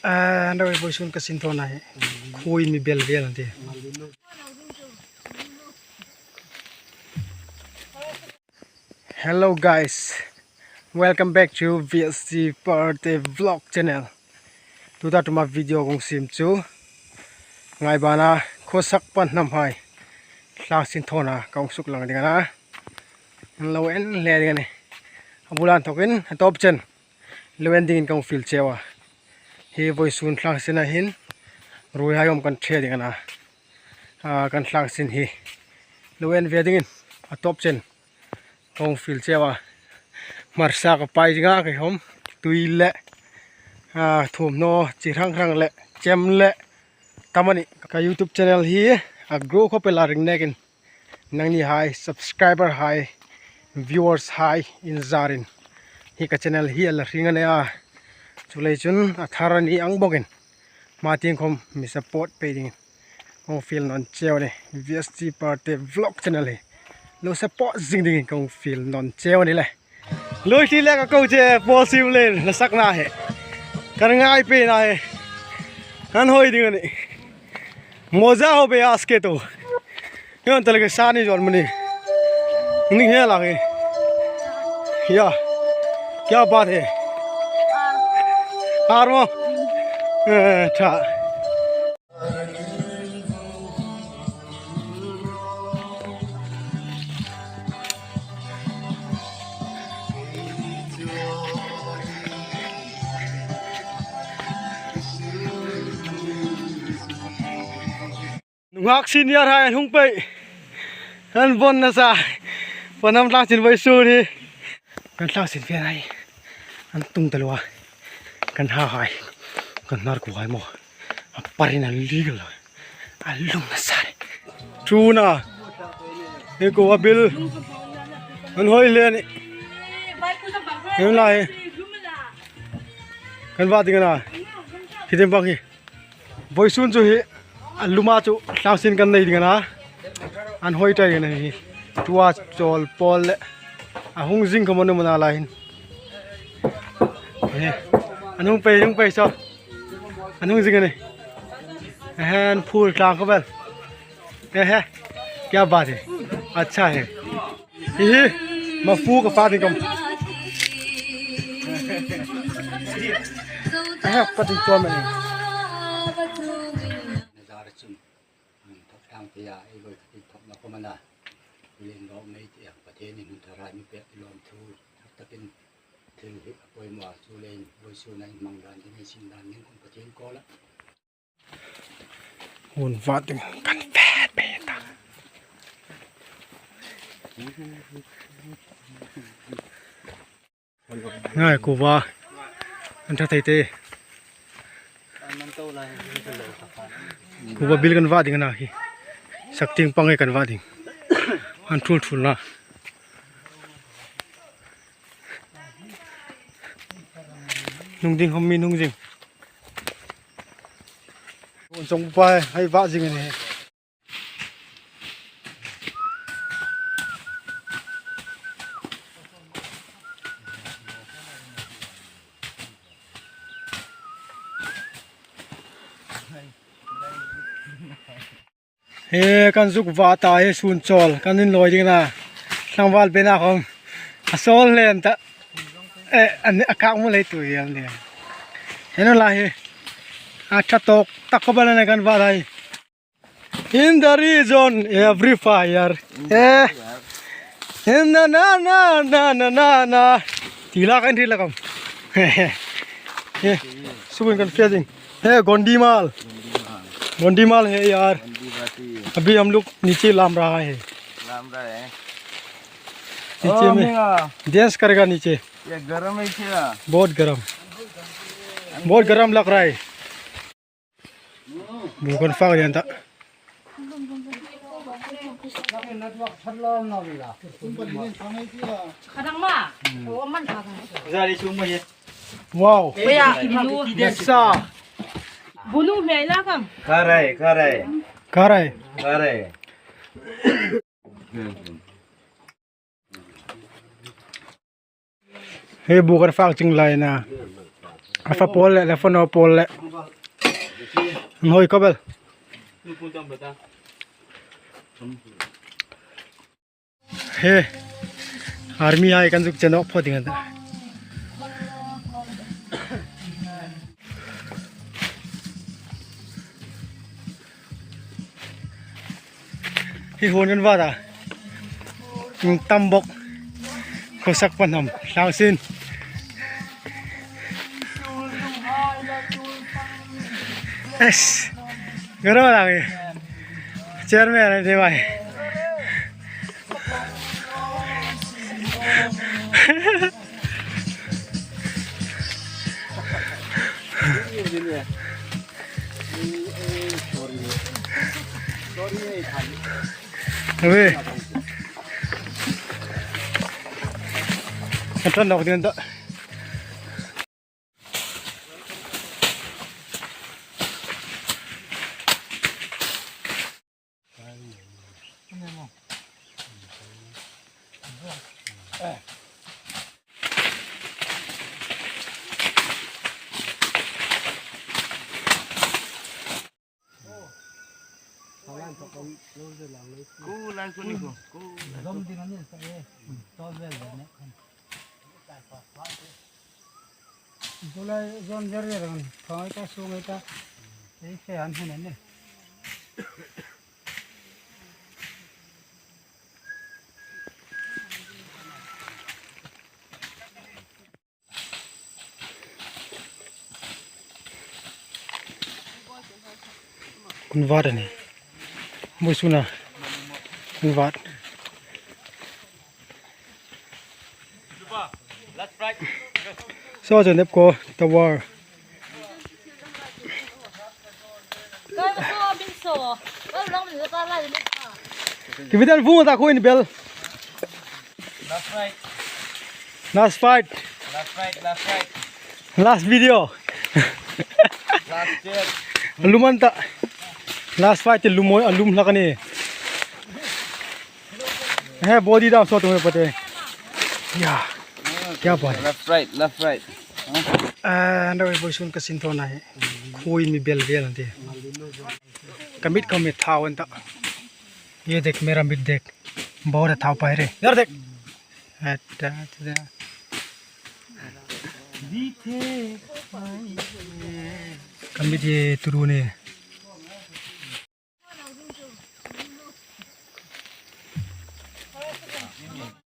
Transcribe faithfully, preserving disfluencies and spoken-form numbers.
Ah, an rawi vawisun ka sin thawn a hi. Khuoin mi bel vel an ti. Hello guys, welcome back to V S T Parte Vlog channel. Tuta tuma video kong siem chu ngaibana khawsak pan hnam hai thlak sin thawn a kong suk lang ding a na. Lo en le ding a nih. A bula inthokin a tawp chen lo en dingin kong fiel cheu a. Hi vawisun thlak sina hin ruoi hai awm kan ṭhe ding a na. Ah, kan thlak sin hi lo en ve dingin a tawp chen kong fiel cheu a. Hmarsa ka pai ding a, kei khom tui le, ah, thuomhnaw chi hrang hrang le chem le tam a nih. Ka YouTube channel hi a grow khop el a ring nekin nangni hai, subscriber hai, viewers hai inzarin hi ka channel hi a la hring a nih a. Chuleiin chun a thar a ni ang bawkin hma tieng khom mi support pei dingin kong fiel nawn cheu a nih. V S T Parte Vlog channel hi lo support zing dingin kong fiel nawn cheu a nih le. Lui ti le ka ko che Paul Siu le la sakna hi. Kan ngai pei na hi. Kan hoi ding a nih. Moza ho be aske to. Yon tale ke sani jon mani. Ning he la ke. Ya. Kya baat hai? Armo. Eh, tha. Nunghak senior hai an hung pei. An bon nasa. Pahnam thlak sin vawisun hi. Kan thlak sin fe hai. An tung ta lo a. Kan ha hai. Kan nar ku hai maw. A parin a legal lo. A lum nasa. Tuna. He ko a bil. An hoi le ni. He lai. Kan va ding a na. Hi dem bang hi. Vawisun chu hi a luma chu thlak sin kan nei ding a na. An hoi tai ding a na hi. Tua chawl pawl le a hung zing ka monu mana lai hin. He. An hung pei, hung pei saw. An hung zing a nih. Hen phul tlang ka bel. Ehe, kya baat hai? Achha hai. Hi hi, mafu ka fa ding khom. Ehe, pa ding tua mai. Nazar chun, an thok tang te ya, ei voi ka ti thok na ko mana. Len lo mei ti a, Pathienin hun tharai mi pek lawm thu, thak takin thil hi a poimaw chu leiin, vawisun a inhmang dan ding, ei sin dan ding khom Pathien kuoma. Hun vat ding kan vat pei ta. Ngai kuva. An tha thei te. Kuva bil kan vat ding a na hi. Sak tieng pang ei kan vat ding. An thul thul na. Hnung ding khom mi hnung zing. Hun chong pa hai va zing a nih. He, kan zuk va ta hi sun chawl, kan inlawi ding a na. Tlangval bena khom. A sawl len ta. Eh, an, a kak mu lei tu hial ni. He nu la hi. A tha tawk tak khop a na kan va ta hi. In the region, every fire. Eh. In the na, na, na, na, na, na. Ti la kan ti la kam. Eh. Subun kan fe ding. Hey, Gondimal. Gondimal hai yaar. Abhi hum log niche lam raha hai. Lam raha hai. Niche mein dance karega niche. Ye garam hai kya? Bahut garam. Bahut garam lag raha hai. Bu kan fak lian ta. Wow. Bhaiya, bhunu. Nasa. Bhunu hmei la kam. Kharai, kharai. Kharai. Kharai. Hei bu kan fak ching lai na. A fa pawl le, le fa naw pawl le. An hoi ka bel. He. Army hai kan zuk chen ok pho ding an ta. Hi hun kan va ta. Tam bok. Khawsak pan ham. Sang sin. Es. Garo lang. Chairman, em, thei mai. Ui. Kan ṭan nawk ding an ta. Ku lai ku ni ku. Ku lai ku. Zom ding an ni sa e. Tol vel vel ne. Ku lai zom zer zer an. Thong ai ta, sung ai ta. Ei fe an hmun an ni. Kan vat a nih. Vawisuna kan vat. Saw chu NEEPCO tower. Ki vidan vung ta ko in bel. Last fight. Last fight. Last fight, last fight. Last video. Last chance. Lum an ta. Last fight te lum, a lum hlak a nih. He, body down, so tum pate. Ya. Kya baat hai? Left, right, left, right. Ah, anda vawisun ka sin thaw a nih. Khuoi mi bel bel an ti. Ka mit ka mit thau an ta. Ye dekh, mera mit dekh. Bahut thau pai re. Yar dekh. Atta, atta. Ka mit ye turu ne.